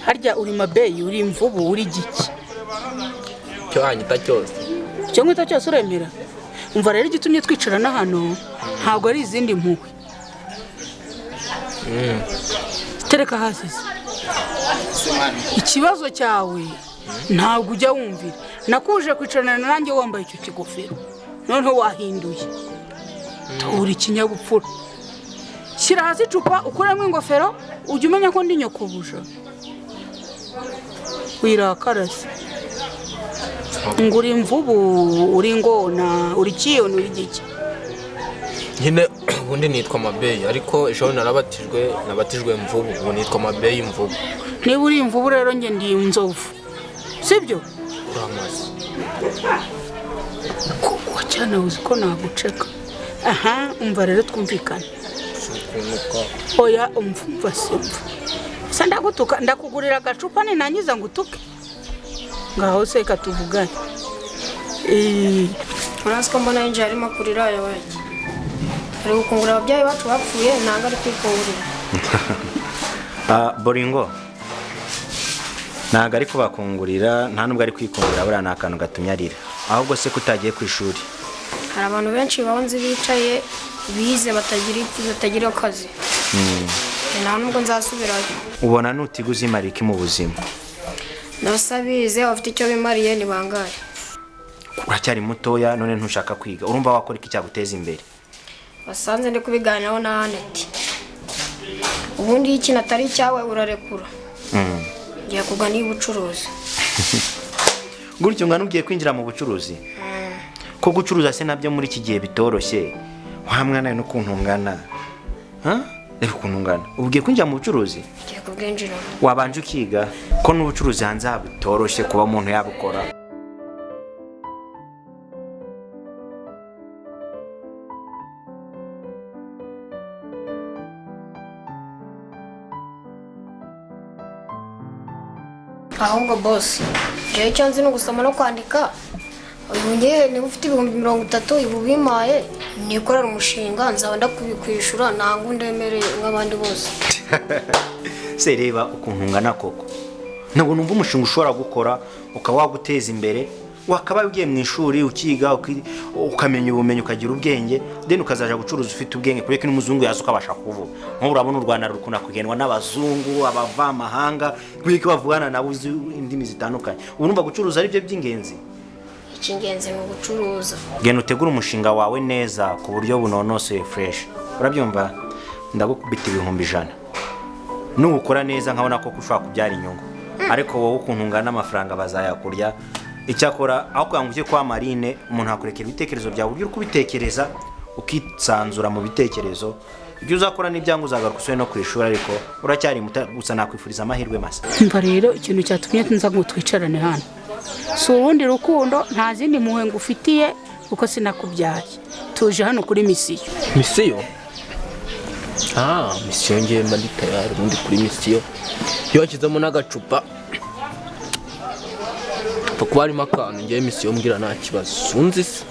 Harya uri mabeyi, uri imvubu, uri giki? Icyo wanyita cyose. Icyo nkwita cyose uremera? Umva rero, igitumye twicarana hano ntabwo ari izindi mpuhwe. Tereka hasi se. Ikibazo cyawe ntabwo ujya wumvira. Nakuje kwicarana nanjye wambaye icyo kigofero, noneho wahinduye tura ikinyabupfura. Shyira hasi icupa, ukuremo ingofero, ujya umenya ko ndi nyokobuja. Wirakara se ngo uri imvubu, uri ingona, uri kiyoni, uri giki? Nyine ubundi nitwa Mabeyi, ariko ejo narabatijwe, nabatijwe Mvubu, ubu nitwa Mabeyi Mvubu. Niba uri imvubu rero, njye ndi inzovu, sibyo? Uramaze. Kuko cyane uzi ko naguceka. Aha, umva rero, twumvikane. Si ukuntu ka Oya, umva, umva se, umva se, ndagutuka, ndakugurira agacupa ninangiza ngo utuke. Ngaho se reka tuvugane. Urazi ko mbona yinjiye arimo kurira yabaye ari gukungurira ababyeyi bacu bapfuye, ntabwo ari kwikungurira. Ah, Boringo ntabwo ari kubakungurira, nta nubwo ari kwikungurira. Buriya ni akantu gatumye arira. Ahubwo se kutagiye ku ishuri? Hari abantu benshi baho nzi bicaye bize batagira akazi, nta nubwo nzasubirayo. Ubona nutiga uzimara iki mu buzima? Ndabasa bize bafite icyo bimariye ni bangahe? Uracyari mutoya, none ntushaka kwiga, urumva wakora iki cyaguteza imbere? Basanze ndi kubiganiraho na Aneti. Ubundi iyo ikintu atari icyawe urarekura. Ngiye kugana iy'ubucuruzi. Gutyo ungana ugiye kwinjira mu bucuruzi? Ko gucuruza se nabyo muri iki gihe bitoroshye, wa mwana we, n'ukuntu ungana? Ha? Reba ukuntu ungana, ubu ugiye kwinjira mu bucuruzi? Ngiye kubwinjiramo. Wabanje ukiga, ko n'ubucuruzi hanze aha bitoroshye kuba umuntu yabukora. Ahubwo bosi, njyewe icyo nzi ni ugusoma no kwandika. Ubu ngewe niba ufite 30,000, ubu bimpaye nikorera umushinga, nzaba ndakubikwishyura, ntabwo undemereye nk'abandi bose. Se reba ukuntu ungana koko, ntabwo numva umushinga ushobora gukora ukaba waguteza imbere. Wakabaye ugiye mu ishuri ukiga, ukamenya ubumenyi, ukagira ubwenge, then ukazaja gucuruza ufite ubwenge, kubera ko n'umuzungu yaza ukabasha kuvuga. Nk'ubu urabona u Rwanda rukunda kugendwa n'abazungu, abavamahanga, kubera ko bavugana nabo uzi indimi zitandukanye. Ubu numva gucuruza ari byo by'ingenzi. Icy'ingenzi ni ugucuruza. Genda utegure umushinga wawe neza ku buryo bunonosoye fresh, urabyumva? Ndagukubita 100,000 nuwukora neza, nkabona ko ushobora kubyara inyungu. Ariko wowe ukuntu ungana, amafaranga bazayakurya. Icyakora aho kugira ngo ujye kwa Marine, umuntu akurekera ibitekerezo byawe, uburyo uri kubitekereza, ukisanzura mu bitekerezo. Ibyo uzakora n'ibyanga uzagaruka usubire no ku ishuri, ariko uracyari muto. Gusa nakwifuriza amahirwe masa. Umva rero, ikintu cyatumye nza ngo twicarane hano si urundi rukundo, nta zindi mpuhwe ngufitiye kuko sinakubyaye. Tuje hano kuri mission. Mission? Ah, mission, ngiye mba ndi tayari. Ubundi kuri mission iyo washyizemo n'agacupa, pfa kuba harimo akantu, ngiye mission mbwira nta kibazo. Sunzi se?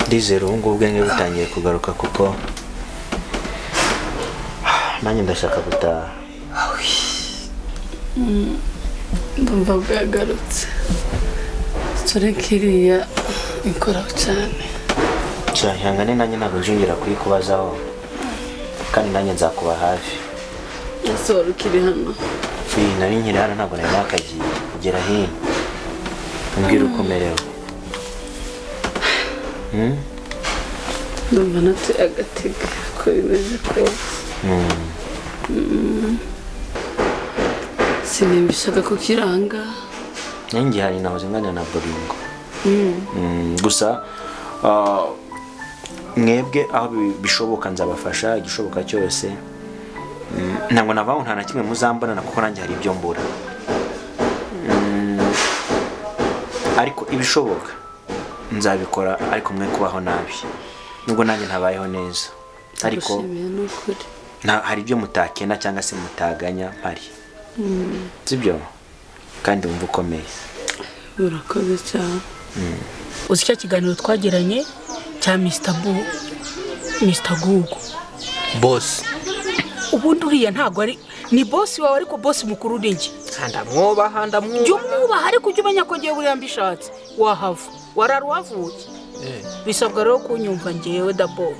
Ndizera ubu ngubu ubwenge butangiye kugaruka, kuko nanjye ndashaka gutaha. Ndumva bwagarutse. Tureke iriya ikoraho cyane. Ihangane, nanjye ntabwo nzongera kuyikubazaho, kandi nanjye nzakuba hafi. Ese wari ukiri hano? Iyi nari nkiri hano, ntabwo nari nakagiye. Kugera hino, umbwire uko umerewe. Ndumva nateye agatege uko bimeze kose. Sinibishaka kukiranga. Nanjye hari nahoze nganira na Boringo. Gusa mwebwe aho bishoboka nzabafasha igishoboka cyose. Ntabwo navaho nta na kimwe muzambonana, kuko nanjye hari ibyo mbura. Ariko ibishoboka nzabikora, ariko mwe kubaho nabi, nubwo nanjye ntabayeho neza, ariko Ndagushimiye ni ukuri. Hari ibyo mutakena cyangwa se mutaganya mpari, sibyo? Kandi wumva ukomeye. Urakoze cyane. Uzi cya kiganiro twagiranye? Cya Mr. Bu, Mr. Google. Boss. Ubundi uriya ntabwo ari ni boss wawe, ariko boss mukuru ni njye. Ndamwubaha, ndamwubaha. Jya umwubaha, ariko ujye umenya ko ngewe buriya mbishatse wahava warara uhavuye. Bisabwa rero kunyumva ngewe dabo.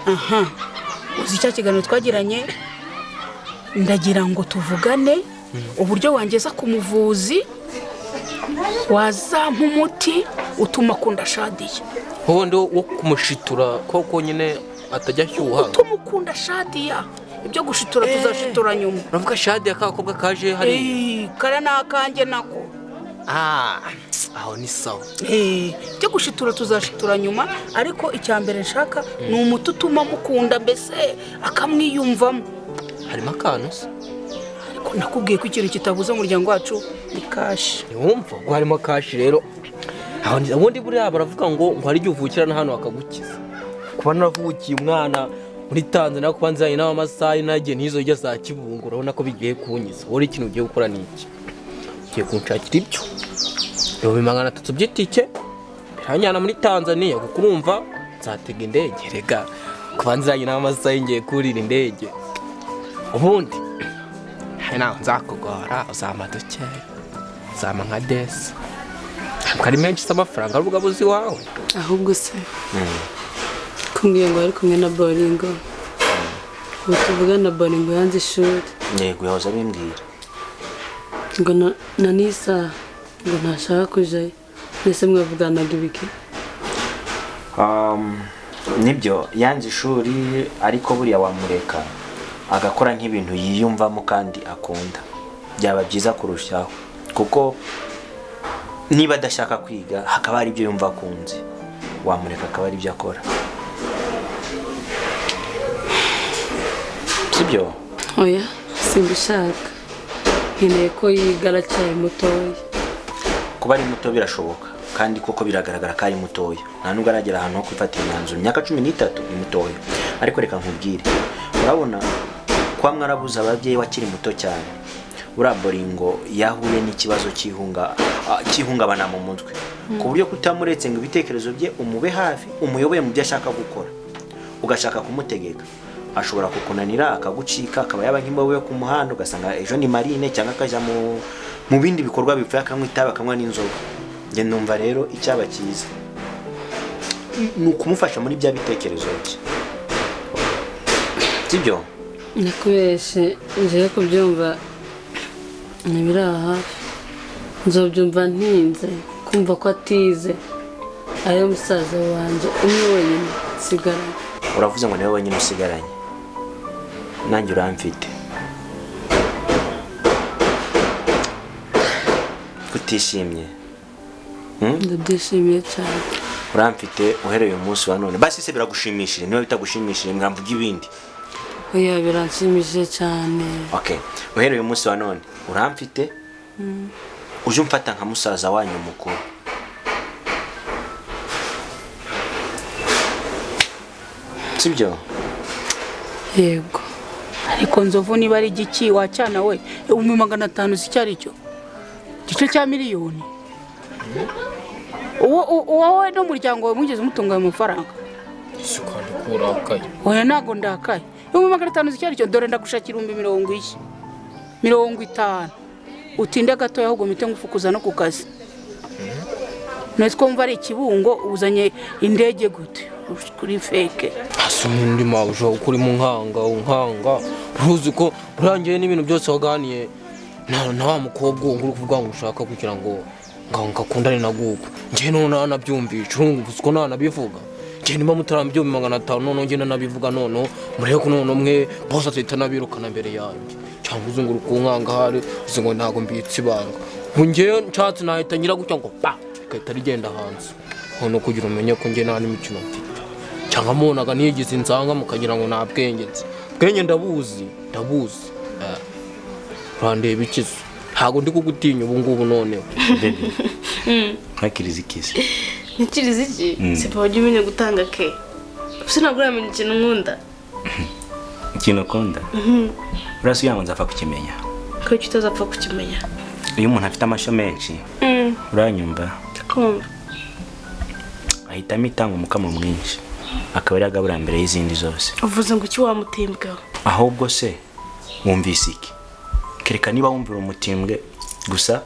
Aha, uzi cya kiganiro twagiranye, ndagira ngo tuvugane uburyo wangeza ku muvuzi wazampa umuti utuma akunda Shadiya. Ubundi wo kumushitura koko nyine atajya ashyuha. Utuma ukunda Shadiya, ibyo gushitura tuzashitura nyuma. Uravuga Shadiya ka gakobwa kaje hariya? Kara ni akanjye nako. Aho ni sawa. Ibyo gushitura tuzashitura nyuma, ariko icya mbere nshaka ni umuti utuma mukunda, mbese akamwiyumvamo. Harimo akantu se? Ariko nakubwiye ko ikintu kitabuza umuryango wacu ni kashi. Ntiwumva ko harimo kashi rero. Ubundi buriya baravuga ngo hari igihe uvukira na hano bakagukiza. Kuba naravukiye umwana muri Tanzania, kuba nzanye n'abamasayi nagiye n'izo njya za Kibungo, urabona ko bigiye kunyiza. Wowe ikintu ugiye gukora ni iki? Ugiye kunshakira ibyo 300,000 by'itike biranjyana muri Tanzania, kuko urumva nzatega indege. Rega kuba nzanye n'abamasayi ngiye kurira indege. Ubundi nawe nzakugora, uzampa dukeya, uzampa nka desi. Ntabwo ari menshi se amafaranga ari ubwo iwawe. Ahubwo se kumbwiye ngo ari kumwe na Boringo, ubu tuvugana Boringo yanze ishuri. Yego, yahoze abimbwira. Ngo na n'isaha ngo ntashaka kujayo. Mbese mwavuganaga ibiki? Nibyo, yanze ishuri, ariko buriya wamureka agakora nk'ibintu yiyumvamo kandi akunda, byaba byiza kurushaho, kuko niba adashaka kwiga hakaba hari ibyo yumva akunze, wamureka akaba ari ibyo akora, sibyo? Oya, simbishaka, nkeneye ko yiga, aracyari mutoya. Kuba ari muto birashoboka, kandi koko biragaragara ko ari mutoya, nta nubwo aragera ahantu ho kwifatira imyanzuro. Imyaka 13 ni mutoya. Ariko reka nkubwire, urabona kuba mwarabuze ababyeyi wakiri muto cyane, uriya Boringo yahuye n'ikibazo cy'ihungabana mu mutwe, ku buryo kutamuretse ngo ibitekerezo bye umube hafi, umuyoboye mu byo ashaka gukora, ugashaka kumutegeka, ashobora kukunanira akagucika, akaba yaba nk'imbobo yo ku muhanda, ugasanga ejo ni marine, cyangwa akajya mu bindi bikorwa bipfuye, akanywa itabi, akanywa n'inzoga. Njye numva rero icyaba cyiza ni ukumufasha muri bya bitekerezo bye, sibyo? Nakubeshe, ngiye kubyumva ntibiri aha hafi, nzobyumva ntinze kumva ko atize, ariyo musaza wanjye umwe wenyine nsigaranye. Uravuze ngo niwe wenyine usigaranye, nanjye uramfite. Kutishimye? Ndabyishimiye cyane. Uramfite uhereye umunsi wa none. Basi se biragushimishije? Niba bitagushimishije mwamvuga ibindi. Oya, biranshimishije cyane. Okay, uhereye umunsi wa none uramfite, uje umfata nka musaza wanyu mukuru. Sibyo? Yego. Ariko Nzovu niba ari igiki wacyana we, 500,000 si cyari cyo gice cya miliyoni. Wowe n'umuryango wawe mugeze mutunga ayo mafaranga? Si kandi kurakaye. Oya, ntago ndakaye. 500,000 si cyari cyo, dore ndagushakira 40,000. Utinde gatoya ahubwo mpite ngufukuza no ku kazi. Nese ko mva ari Ikibungo, uzanye indege gute kuri feke? Hasi undi mawuja ukuri mu nkanga unkanga, uruzi ko urangiye n'ibintu byose waganiye na wa mukobwa ngo uri kuvuga ngo ushaka kugira ngo ngakundane na Gugu. Njye none nanabyumvisha, urumva uko nanabivuga. Njye nimba mutarambyumva 500 none njye nanabivuga, none mureke ko none mwe bose atita nabirukana mbere yanjye, cyangwa uzunguruka ku nkanga hari uzi ngo ntago mbitse ibanga. Njye nshatse nahita ngira gutya ngo pa igahita rigenda hanze, none kugira umenye ko njye nta n'imikino mfite, cyangwa mubonaga nigize inzanga mukagira ngo nta bwenge nzi. Bwenge ndabuzi, ndabuzi. Urandeba ikizo, ntago ndi kugutinya ubu ngubu noneho. Baby, nkakiriza ikisi. Nikiriza iki? Se papa ujya umenya gutanga ke? Ese ntabwo uramenya ikintu nkunda? Ikintu ukunda? Urasubiye ngo nzapfa kukimenya. Kuki utazapfa kukimenya? Iyo umuntu afite amashyo menshi, uranyumva? Ndakumva. Ahitamo itanga umukamo mwinshi, akaba ari agabura mbere y'izindi zose. Uvuze ngo iki wamutimbweho? Ahubwo se wumvise iki? Kereka niba wumvira umutimbwe gusa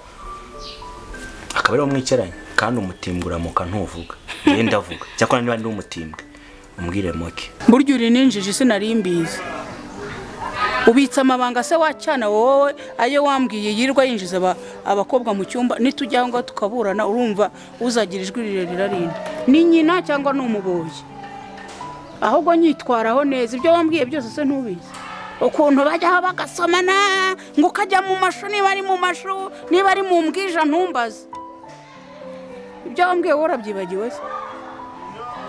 akaba ariwo mwicaranye, kandi umutimbwe uramuka ntuvuga. Njye ndavuga, cyakora niba ndi umutimbwe umbwire moke. Burya uri ninjiji sinari mbizi. Ubitsa amabanga se wacyana wowe ayo wambwiye yirirwa yinjiza abakobwa mu cyumba, nitujya ngo tukaburana urumva uzagira ijwi rirerire arinda ni nyina cyangwa ni umuboyi. Ahubwo nyitwaraho neza, ibyo wambwiye byose se ntubizi. Ukuntu bajyaho bagasomana ngo ukajya mu mashu, niba ari mu mashu niba ari mu mbwija ntumbaze. Ibyo wambwiye wowe urabyibagiwe se?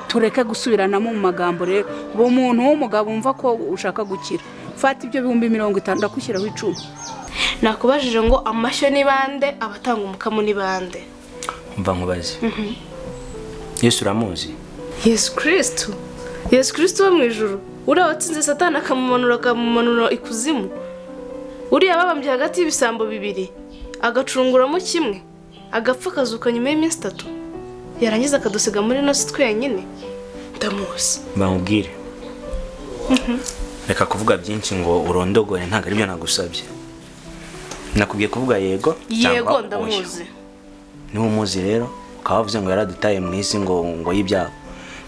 Tureke gusubiranamo mu magambo rero. Uwo muntu w'umugabo umva ko ushaka gukira, fata ibyo 50,000 ndakushyiraho 10. Nakubajije ngo amashyo ni bande, abatanga umukamo ni bande? Umva nkubaze. Yesu uramuzi? Yesu Kristo. Yesu Kristo wo mu ijuru, uriya watsinze Satani akamumanura ikuzimu, uriya babambye hagati y'ibisambo bibiri agacunguramo kimwe, agapfa akazuka nyuma y'iminsi 3, yarangiza akadusiga muri ino si twenyine. Ndamuzi. Bamubwire. Reka kuvuga byinshi ngo urondogore, ntabwo aribyo nagusabye. Nakubwiye kuvuga yego cyangwa oya. Ndamuzi. Niba umuzi rero ukaba wavuze ngo yaradutaye mu isi ngo y'ibyago,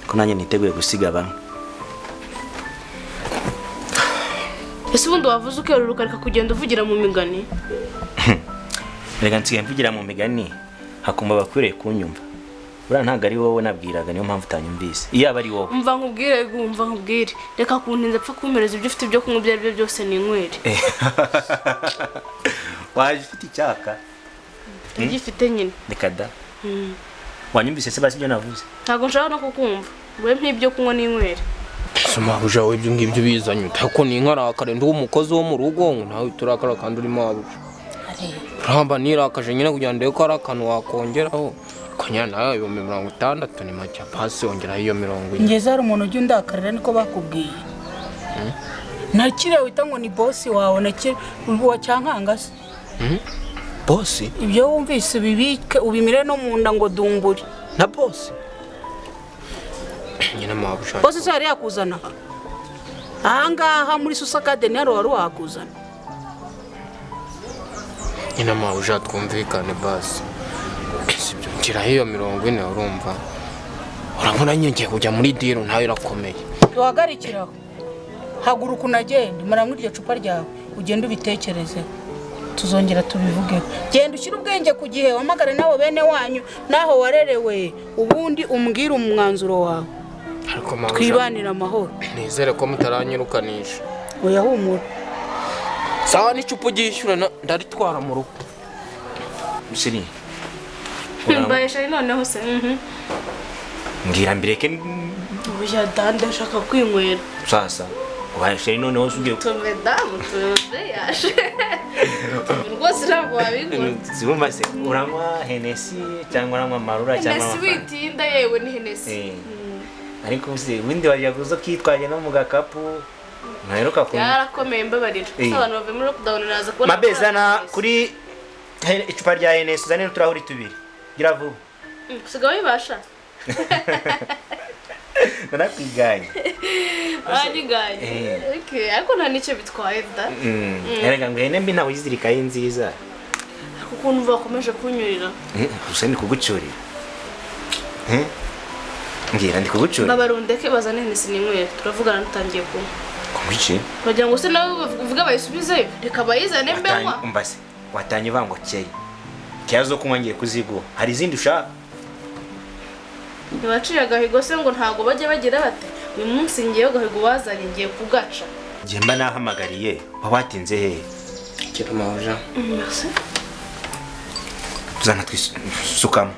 ko nanjye niteguye gusiga bamwe. Ese ubundi wavuze ukeruruka reka kugenda uvugira mu migani? Reka nsigaye mvugira mu migani hakumva bakwiriye kunyumva. Buriya ntabwo ari wowe nabwiraga, niyo mpamvu utanyumvise. Iyo aba ari wowe. Umva nkubwire, reka kuntinza pfa kumpereza ibyo ufite byo kunywa ibyo ari byo byose ninywere. Waje ufite icyaka? Ndagifite nyine. Reka da. Wanyumvise se basi ibyo navuze? Ntabwo nshaka no kukumva. Wowe mpibyo kunywa ninywere. Mabuja we ibyo ngibyo bizanye utako ni inkarakare ndi umukozi wo mu rugo nawe turakara kandi uri mabuja. Ramba nirakaje nyine kugira ndebe ko ari akantu wakongeraho. Kanya nawe 60,000 ni make, pasi ongeraho iyo 40. Ngeze hari umuntu ujya undakarira niko bakubwiye. Nakiriya wita ngo ni bosi wawe, nakiri wa cyankanga se. Bosi? Ibyo wumvise ubibike ubimire no mu nda ngo dumburi. Na bosi? Nyina mabuja. Bosi se yari yakuzana ahangaha muri Susakade ni wari wakuzana. Nyina mabuja twumvikane basi. Sibyo ngira iyo 40 urumva. Urabona nyine kujya muri deal ntayo irakomeye. Duhagarikiraho. Haguruka unagende, maramwe iryo cupa ryawe ugende ubitekereze. Tuzongera tubivuge. Genda ushyire ubwenge ku gihe, wamagare nabo bene wanyu naho warerewe, ubundi umbwire umwanzuro wawe. Twibanira amahoro. Nizere ko mutaranyirukanisha. Oya humura. Sawa n'icupa ugishyura ndaritwara mu rugo. Musiri. Mbaye shari noneho se. Ngira mbireke. Oya danda ndashaka kwinywera. Sasa ubaye shari noneho ugiye. Tume damu tume yashe. Rwose ntabwo wabikora. Sibumva se uranywa Hennessy cyangwa uranywa Marura cyangwa Hennessy witinda yewe ni Hennessy. Ariko se windi wajya kuzo kitwaje no mu gakapu ntaheruka ku yarakomeye mbabarira. Abantu bave muri lockdown naza kubona mabezana kuri icupa rya Hennessy zane n'uturahuri tubiri. Gira vuba. Usigaye wibasha. Narakwiganye. Ariganye. Okay, ariko nta nicyo bitwaye da. Erega ngo hene mbi ntawe yizirika ye nziza. Ariko ukuntu bakomeje kunyurira. Gusa ni kugucyurira. Ngira ndi kugucyurira. Babarundeke bazane Hennessy ninywere turavugana dutangiye kunywa. Kuki? Bagira ngo se nawe uvuga bayisubizeyo. Reka bayizane mbenywa. Umva se watanye vango keye. Kiyazo kunywa ngiye kuziguha. Hari izindi ushaka? Ntibaciye agahigo se ngo ntago bajye bagira bate. Uyu munsi ngiye gahigo wazanye ngiye kugaca. Ngiye mba nahamagariye wabatinze hehe? Kira mabuja. Merci. Tuzana twisukamo.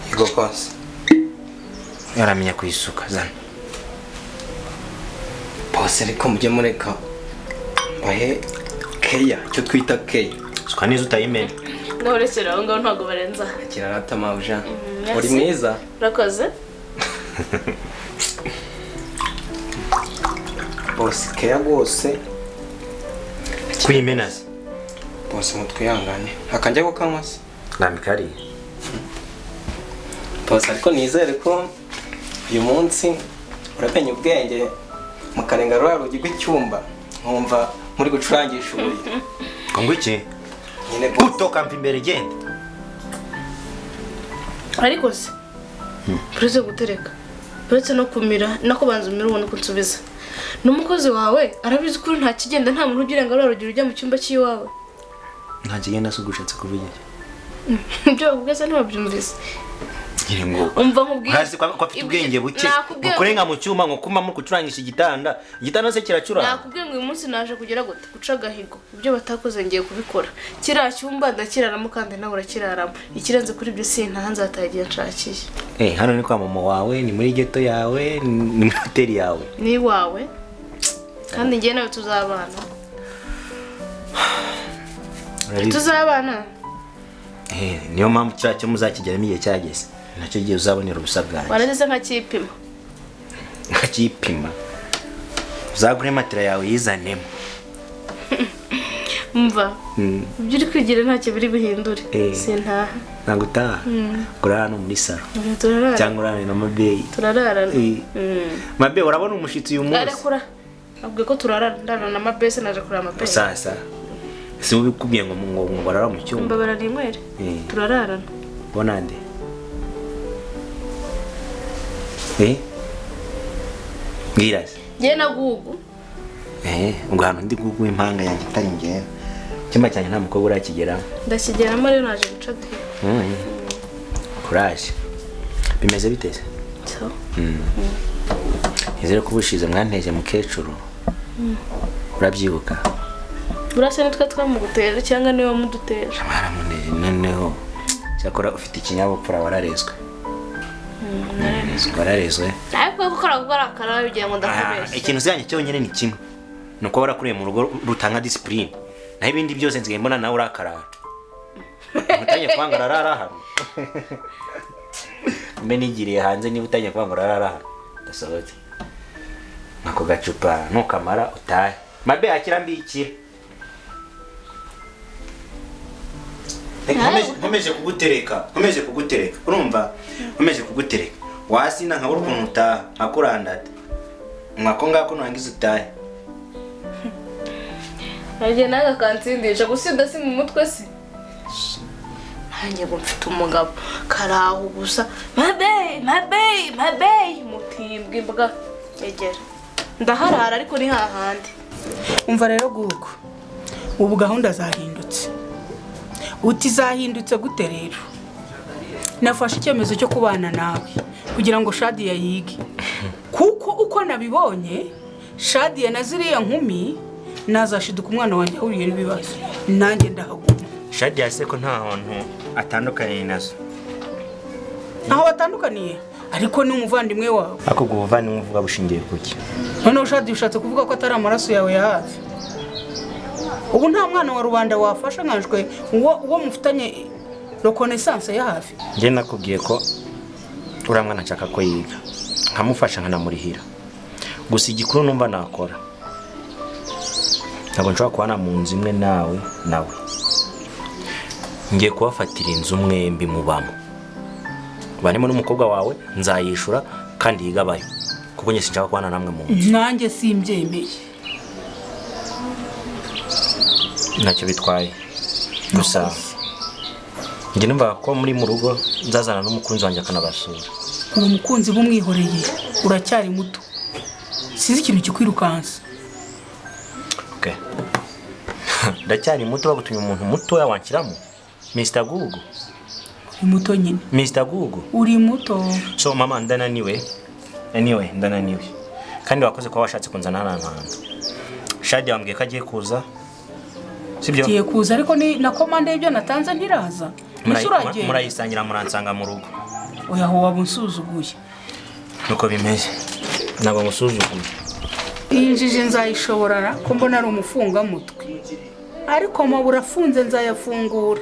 Yego pasi. Yaramenya kuyisuka zana. Pasi ariko mujye mureka bahe keya icyo twita keya. Suka neza utayimena. Ngahorekera aho ngaho ntago barenza. Kirarata mabuja. Uri mwiza. Urakoze. Bose keya rwose. Kuyimenaza. Bose mutwihangane. Akanjya ko kanywa se? Rambika hariya. Bose ariko nizere ko uyu munsi uramenye ubwenge mukarenga ruriya rugi rw'icyumba nkumva muri gucurangisha uburiri. Ngo iki? Nyine boss. Utoka mva imbere, genda. Ariko se uretse gutereka, uretse no kumira no kubanza umira, ubona uko nsubiza n'umukozi wawe arabizi ko nta kigenda, nta muntu ugira ngo ruriya rugi rujya mu cyumba cy'iwawe. Nta kigenda se? Ugushatse kuvuga iki? Ibyo bakubwiye se ntibabyumvise? Nyine ngo Umva nkubwire. Urazi ko afite ubwenge buke. Nakubwiye. Ngo kurenga mu cyuma, ngo kumamo gucurangisha igitanda, igitanda se kiracuranga? Nakubwiye ngo uyu munsi naje kugera gute guca agahigo, ibyo batakoze ngiye kubikora. Kiriya cyumba ndakiraramo kandi nawe urakiraramo. Ikirenze kuri ibyo sintaha, nzataha igihe nshakiye. Eh, hano ni kwa mama wawe, ni muri ghetto yawe, ni muri hoteli yawe? Ni iwawe, kandi ngiye nawe tuzabana. Urabizi. Tuzabana. Eh, niyo mpamvu kiriya cyo muzakigeramo igihe cyageze, nacyo gihe uzabonera ubusa bwanjye. Warangiza nkakipima. Nkakipima, uzagure matera yawe yizanemo. Mva, ibyo uri kwigira ntacyo biri buhindure. Eh. Sintaha. Ntabwo utaha, urara hano muri salo. Turarara. Cyangwa urarane na mabeyi. Turararana. Eh. Mabe, urabona umushyitsi uyu munsi. Arekura, abwiye ko turarana, ndarana na mabese, naje kureba amabese. Sasa si ubikubwiye ngo barara mu cyumba? Mbabara ninywere. Eh. Turararana. Bonande, eh, mbwira se. Njye na Gugu. Eh, ubwo ahantu ndi gugu impanga yanjye itari njyewe, icyumba cyanjye nta mukobwa urakigeramo. Ndakigeramo rero, naje guca agahigo. Kuraje. Bimeze bite se? So. Nizere ko ubushize mwanteje mukecuru, urabyibuka? Burasa nitwe twamuguteje cyangwa niwe wamuduteje? Mwaramuneje. Noneho cyakora ufite ikinyabupfura, wararezwe, wararezwe. Ariko gukora gukora bigira ngo Ah, ndakubeshya. ikintu uzanye cyonyine ni kimwe, ni uko warakuriye mu rugo rutanga discipline, naho ibindi byose nsigaye mbona nawe urakarara. Utangiye kwanga arara hano, mbe nigiriye hanze. Niba utangiye kwanga urarara hano, ndasohotse. Ako gacupa nukamara utahe. Mabe, akira mbikira. Nkomeje kugutereka, nkomeje kugutereka, urumva nkomeje kugutereka, wasina nkabura ukuntu utaha, nkakurandata mwako ngako, nurangiza utahe. Nagiye nawe akansindisha gusinda si mu mutwe se? Nanjye ngo mfite umugabo karaho gusa, mabeyi mabeyi mabeyi mutimbwa imbwa egera ndaharara, ariko ni hahandi. Umva rero Gugu, ubu gahunda zahindutse. Uti zahindutse gute? Rero nafashe icyemezo cyo kubana nawe kugira ngo Shadiya yige, kuko uko nabibonye Shadiya na ziriya nkumi nazashiduka umwana wanjye ahuriye n'ibibazo, nanjye ndahaguma. Shadiya se ko nta hantu atandukaniye nazo? Ntaho batandukaniye, ariko ni umuvandimwe wawe. Ariko ubwo buvandimwe uvuga bushingiye kuki? Noneho Shadiya ushatse kuvuga ko atari amaraso yawe ya hafi? Ubu nta mwana wa rubanda wafasha nkanjwe uwo mufitanye reconnaissance ya hafi? Njye nakubwiye ko uriya mwana nshaka ko yiga, nkamufasha, nkanamurihira. Gusa igikuru numva nakora, ntabwo nshobora kubana mu nzu imwe nawe. Ngiye kubafatira inzu mwembi mubamo, barimo n'umukobwa wawe, nzayishura kandi yigabayo, kuko njye sinshaka kubana namwe mu nzu. Nanjye simbyemeye. Ntacyo bitwaye, gusa njye numva ko muri mu rugo nzazana n'umukunzi wanjye akanabasura. Uwo mukunzi bumwihoreye, uracyari muto, sinzi ikintu kikwirukansa. Okay. Ndacyari muto? Bagutumye umuntu mutoya wanshyiramo Mr. Google. Uri muto nyine. Mr. Google. Uri muto. So mama, ndananiwe. Anyway, ndananiwe. Kandi wakoze kuba washatse kunzana hano hantu. Shadi wambwiye ko agiye kuza. Sibyo? Giye kuza, ariko ni na komande y'ibyo natanze ntiraza. Ese uragenda? Murayisangira, muransanga mu rugo. Oya, aho waba unsuzuguye. Nuko bimeze. Ntabwo ngusuzuguye. Iyi njiji nzayishobora ko mbona ari umufungamutwe, ariko amabura afunze nzayafungura.